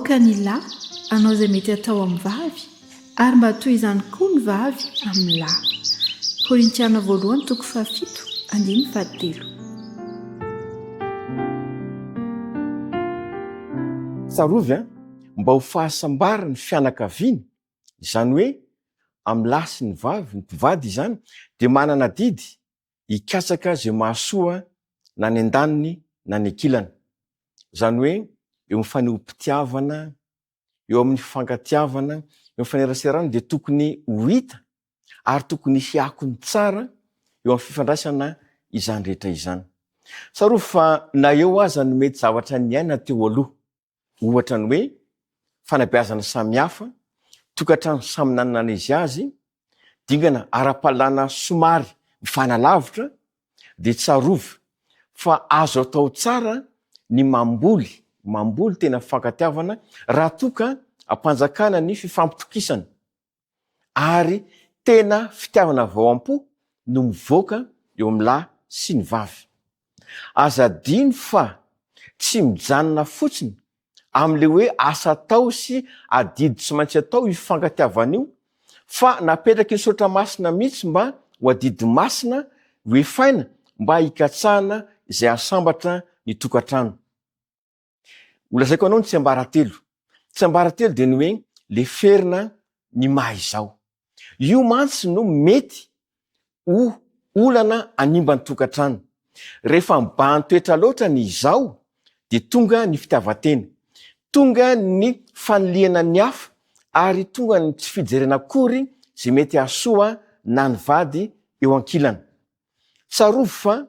Aoka ny lahy hanao izay mety hatao amin'ny vavy, ary mba toy izany koa ny vavy amin'ny lahy. Korintiana voalohany toko fahafito andininy fahatelo. Tsarovy an, mba ho fahasambaran'ny fianakaviana, izany hoe amin'ny lahy sy ny vavy, ny mpivady izany, dia manana adidy hikatsaka izay mahasoa na ny andaniny na ny ankilany. Izany hoe eo amin'ny fanehoam-pitiavana, eo amin'ny fifankatiavana, eo amin'ny faneraserana dia tokony ho hita ary tokony hisy akony tsara eo amin'ny fifandraisana izany rehetra izany. Tsarovy fa na eo aza ny mety zavatra niaina teo aloha, Ohatra ny hoe fanabeazana samihafa, tokantrano samy nanana ny izy azy, dingana ara-pahalalana somary mifanalavitra dia tsarovy fa azo atao tsara ny mamboly, mamboly tena fifankatiavana raha toa ka ampanjakana ny fifampitokisana ary tena fitiavana avy ao am-po no mivoaka eo amin'ny lahy sy ny vavy. Aza adino fa tsy mijanona fotsiny amin'ilay hoe asa atao sy adidy tsy maintsy atao io fifankatiavana io fa napetraky ny Soratra Masina mihitsy mba ho adidy masina ho efaina mba hikatsahana izay hahasambatra ny tokantrano. Holazaiko anao ny tsiambaratelo. Tsiambaratelo dia ny hoe leferina ny maha izaho. Io mantsy no mety ho olana hanimba ny tokantrano. Rehefa mibahan-toetra loatra ny izaho dia tonga ny fitiavan-tena, tonga ny fanilihana ny hafa ary tonga ny tsy fijerena akory izay mety hahasoa na ny vady eo ankilany. Tsarovy fa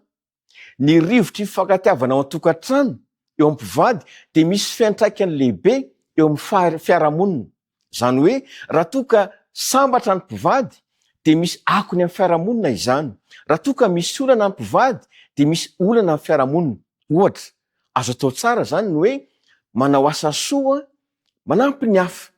Ny rivotry ny fifankatiavana ao an-tokantrano, eo amin'ny mpivady, dia misy fiantraikany lehibe eo amin'ny fiarahamonina. Izany hoe, raha toa ka sambatra ny mpivady, dia misy akony amin'ny fiarahamonina izany. Raha toa ka misy olana ny mpivady, dia misy olana amin'ny fiarahamonina. Ohatra, azo atao tsara izany ny hoe manao asa soa manampy ny hafa.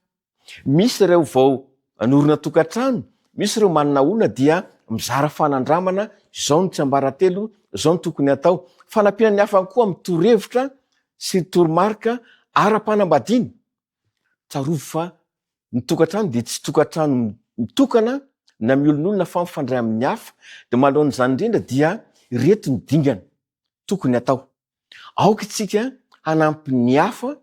Misy ireo vao hanorina tokantrano, misy ireo manana olona dia mizara fanandramana, izao no tsiambaratelo, izao no tokony hatao. Fanampiana ny hafa koa amin'ny torohevitra sy toromarika ara-panambadiana. Tsarovy fa ny tokantrano dia tsy tokantrano mitokana na miolonolona fa mifandray amin'ny hafa. Dia manoloana izany indrindra dia ireto ny dingana tokony hatao. Aoka isika hanampy ny hafa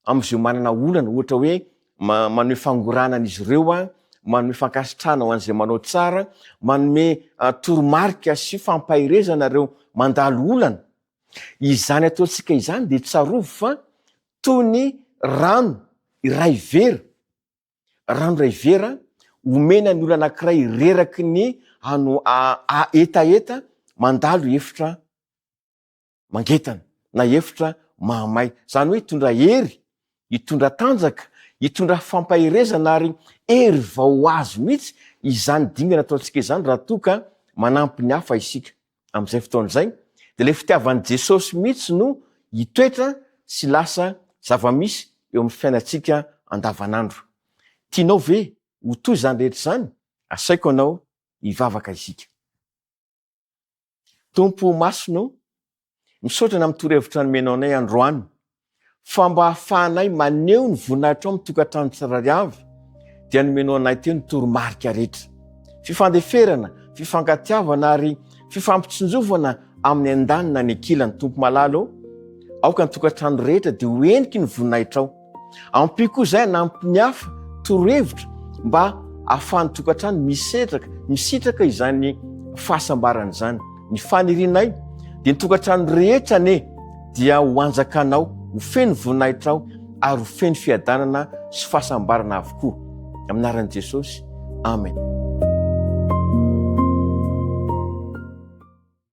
amin'izay manana olana, ohatra hoe manome fangorahana an'izy ireo, manome fankasitrahana ho an'izay manao tsara, manome toromarika sy fampaherezana ireo mandalo olana. Izany ataontsika izany dia tsarovy fa toy ny rano iray vera, rano iray vera omena ny olona anankiray reraky ny ano hetaheta mandalo efitra mangetana na efitra mahamay. Izany hoe hitondra hery, hitondra tanjaka, hitondra fampaherezana ary hery vao ho azy mihitsy izany dingana ataontsika izany raha toa ka manampy ny hafa isika. Amin'izay fotoana izay dia ilay fitiavan'i Jesosy mihitsy no hitoetra sy lasa zava-misy eo amin'ny fiainantsika andavanandro. Tianao ve ho toy izany rehetra izany? Asaiko anao hivavaka isika. Tompo Masina o, misaotra ny amin'ny torohevitra nomenao anay androany, fa mba hahafahanay maneho ny voninahitrao amin'ny tokantrano tsirairay avy, dia nomenao anay teo ny toromarika rehetra. Fifandeferana, fifankatiavana ary fifampitsinjovana amin'ny andaniny na ny ankilany. Tompo malala o, aoka ny tokantrano rehetra dia ho heniky ny voninahitrao. Ampio koa izay hanampy ny hafa torohevitra mba ahafahan'ny tokantrano misetraka, misitraka izany fahasambarana izany. Ny fanirianay dia ny tokantrano rehetra anie dia ho anjakanao, ho feno voninahitrao ary ho feno fiadanana sy fahasambarana avokoa. Amin'ny anaran'i Jesosy. Amen.